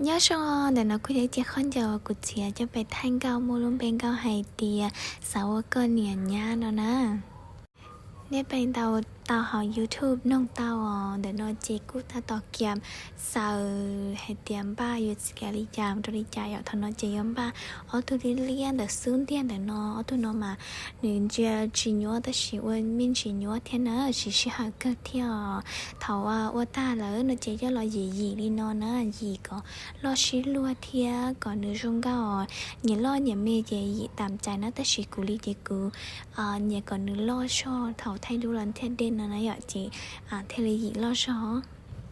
Nyob zoo, ntawm no kuj yog ib ce khaub ncaws uas kuv txiav coj pem thaij nkauj muaj lub npe nkauj hais tias xav ua koj niam nyab no na. Nej pem ntaus tau hauv YouTube noog tau os. Ntawm no ces kuj tab tom kiam xaws hais tias npaj yuav txiav li cas rau li cas yom. Thaum no ces yuav npaj ob tug liab liab ntawm xub ntiag ntawm no, ob tug no mas nws ntsia tsis nyuaj tab sis ua me ntsis nyuaj thiab na, siv sij hawm kawg thiab os. Thaum ua tag lawm no ces coj los yim yim li no na, yim kom loj sib luag thiab kom nws zoo nkauj os. Nyias loj nyias me ces yim tam cais na, tab sis kuv li ces kuv nyias kom nws loj zog thaum thaij duab los thiaj dej no na yom, ces thiaj li yim loj zog.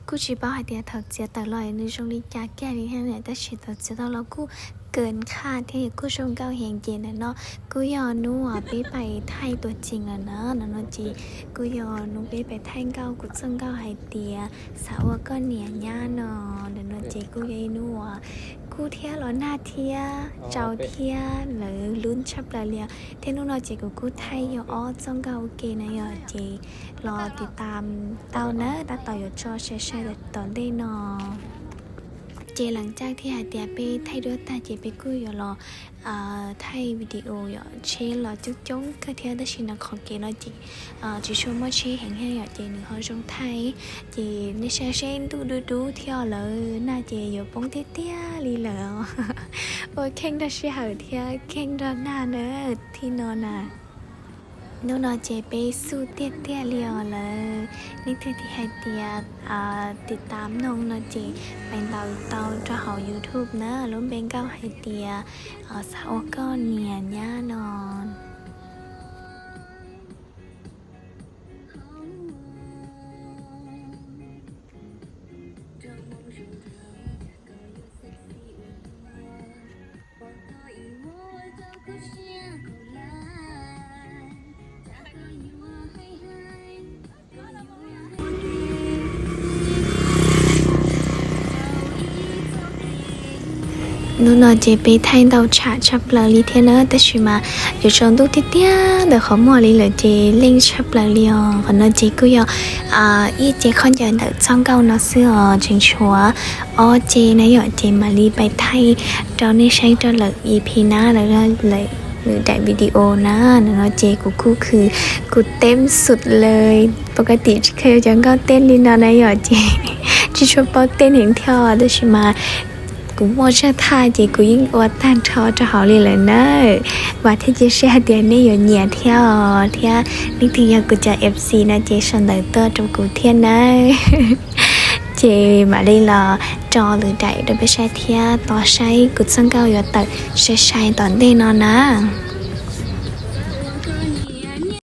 Kuj tsis paub hais tias thaum txiav tawm los nws zoo li cas kiag li thiab, tab sis thaum txiav tau los kuj kawg qhaj thiab kuj zoo nkauj heev. Ces ntawm no kuj yog hnub uas peb pais thaij tuam ceem lawm na, ntawm no ces kuj yog hnub peb pais thaij nkauj kuv txoj nkauj hais tias xav ua koj niam nyab no. Ntawm no ces kuj yog ib hnub uas kub thiab los nag thiab tsau thiab lawv lub tshaj plaws li os. Thiab hnub no ces kuv kuj thaij yog ob txoj nkauj ua ke na yom, ces los tiv tam tau na, tab tom yuav tso sai sai tom ntej no. Ces leej twg thiaj hais tias peb thaij duab tag ces peb kuj yuav los thaij video yom, tsheb los coob coob kawg thiab tab sis no qhov kev no ces tsis tshua muaj tsheb heev thiab yom, ces nws ho zoo thaij. Ces nej saib seb ntuj dub dub thiab lawv nag ces yuav poob tiag tiag li lawm. Ua kheej nrog sij hawm thiab kheej nrog nag na, thib no na. Hnub no ces peb xub tiag tiag li os lawm. Leej twg thiaj hais tias tiv tam noog no ces pem ntaus tau rau hauv YouTube na, lub npe nkauj hais tias xav ua koj niam nyab no. Hnub no ces peb thaij ntau tsham tshaj plaws li thiab na, tab sis mas yuav tsaus ntuj tiag tiag ntawm qhov muag li lawm ces leej tshaj plaws li os. Qhov no ces kuj yog ib ce khaub ncaws ntawm txoj nkauj no xwb os, tseem tshuav ob ce na yom, ces mam li pais thaij rau nej saib rau lwm EP na, lwm daim video na. Ntawm no ces kuv kuj khwv, kuv teb xum lawm, pom koj tim tsis kheev cov nkauj teb li no na yom, ces tsis tshua paub teb heev thiab tab sis mas kuv muaj zaj thaj ces kuv yeej ua tag nrho rau hauv li lawm na. Vam thiab cia siab hais tias nej yuav nyiam thiab os, thiab leej twg yog kuv cov FC no ces sau ntawv tuaj rau kuv thiab nawb. Ces mam li los tso lwm daim rau peb saib thiab tos saib kuv txoj nkauj yuav tawm sai sai tom ntej no na.